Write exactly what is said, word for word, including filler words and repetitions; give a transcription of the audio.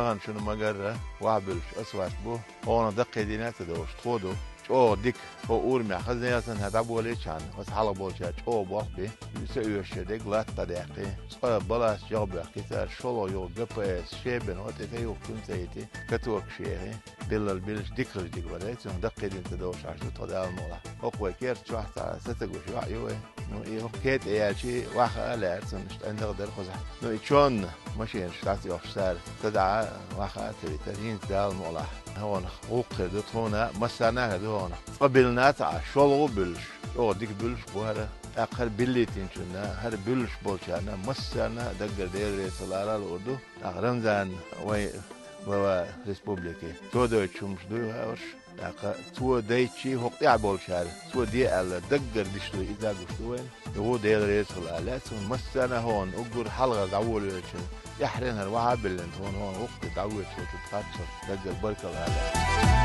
Хан шуна магарра вахьа буьллуш асфальт бу. Хьуна даккхий дина а ца довш, тхо ду. ЧӀогӀа дика, хьо урамехь хазна ясана хьан дӀаболийчхьана, аса хьалха болчара чӀогӀа болх бе. Са оьшучу дерг латта дӀадаьккхи. Цкъа балас жагӀа боьхкийтара, шолгӀа юха Г П С, шебен хӀо тӀе тайохучун ца йити, катокаш ехи. Биллал биллаш дикалаш дика вара, цунах даккхий дина ца довш Ӏаш ду тхо Дала мукъалахь. ХӀокху вай керта чохь цхьа са ца гуш йоӀ ю вай. Ну, и хӀокху кхетӀе яьлчи, ваха а лаьара цунна, иштта тӀе даха дара кхузахь. Ну, и чонна машинаш дӀа ца йохуш цара, ца дӀа ваха а ца витара, хӀинца Дала мукъалахь. ХӀокхунах гӀуллакх хир ду тхуна, массарна а хир ду хӀокхунах. Цкъа биллина а ца Ӏаш, шолгӀа а буьллуш, чӀогӀа дика буьллуш бу хӀара, тӀаккха хӀара биллийтинчунна, хӀара буьллуш болчарна, массарна а даггара Делан реза хила ала луур ду. ТӀаккха Рамзан вай глава республики. Цо дойтуш хӀумаш дуй хьаурш. ТӀаккха цо дайчи хӀокху тӀехь болчара, цо де аьлла, даггара диш дуй, иза гуш ду вайна. И ву Делан реза хила аьлла, цунна массарна а хӀокхунна уггар хьалхара дӀаволавеллачун, тӀаьххьарнара ваха а биллина, тхуна хӀокху тӀе дӀавоьдуш волчун тхаччалц даггара баркалла аьлла.